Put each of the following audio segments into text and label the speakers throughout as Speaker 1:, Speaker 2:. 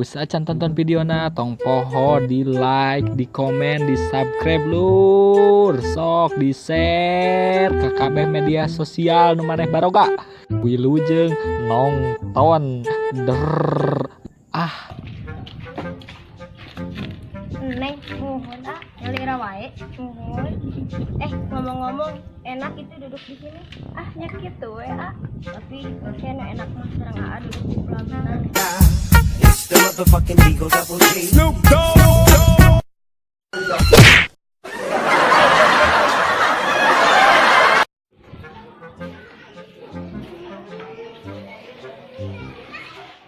Speaker 1: Saacan tonton videona tong poho di like, di komen, di subscribe lur, sok di share ke kabeh media sosial nu maneh baroga. Wilujeng nonton der ah.
Speaker 2: Neng, nuhun ah, nyalira wae. Nuhun. Ngomong-ngomong, enak itu duduk di sini. Ah, nya kitu we, ah. Tapi kayaknya enak mah sareng aa duduk di pelaminan.
Speaker 3: It's the motherfucking Eagle Double G.
Speaker 4: Snoop Dogg.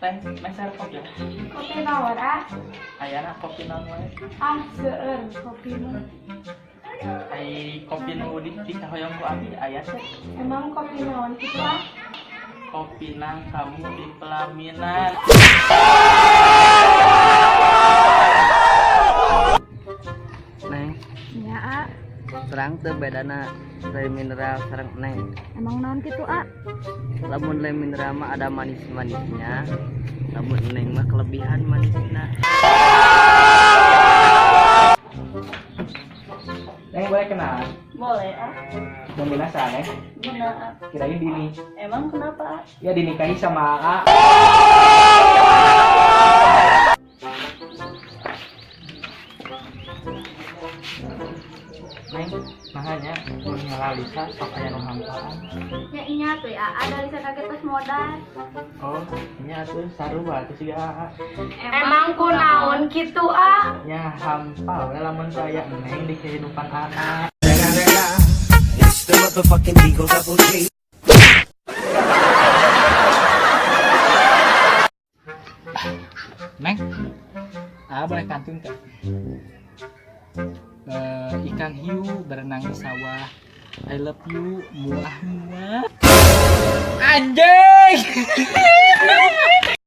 Speaker 5: Teh, meser kopi.
Speaker 6: Kopi naon ah?
Speaker 5: Ayana kopi naon wae?
Speaker 6: Ah, seueur kopi mah.
Speaker 5: Ai kopi nu di dikahoyong ku abi aya teh.
Speaker 6: Emang kopi naon kitu ah?
Speaker 5: Kopi nang kamu di pelaminan.
Speaker 7: Neng,
Speaker 6: Nya ah,
Speaker 7: terang teu bedana le mineral sareng neng.
Speaker 6: Emang naon kitu ah?
Speaker 7: Lamun le mineral mah ada manis-manisnya, lamun neng mah kelebihan manisna.
Speaker 5: Neng boleh kenalan?
Speaker 8: Boleh ah,
Speaker 5: Membina sana.
Speaker 8: Guna ah.
Speaker 5: Kirain Dini.
Speaker 8: Emang kenapa ah?
Speaker 5: Ya dinikahi sama AA. Neng, makanya mun ngalalisa sok aya nu hampaan.
Speaker 6: Nya inya tuh ya, ada Lisa kaget tos modal.
Speaker 5: Oh, nya atuh sarua atuh siga AA.
Speaker 6: Emang kunaon kitu ah?
Speaker 5: Nya hampa we lamun saya neng di kehidupan AA.
Speaker 3: It's the motherfucking Eagle Double G.
Speaker 1: Neng, ah boleh kantun teh. Ikan hiu berenang di sawah. I love you, muah muah. Anjing.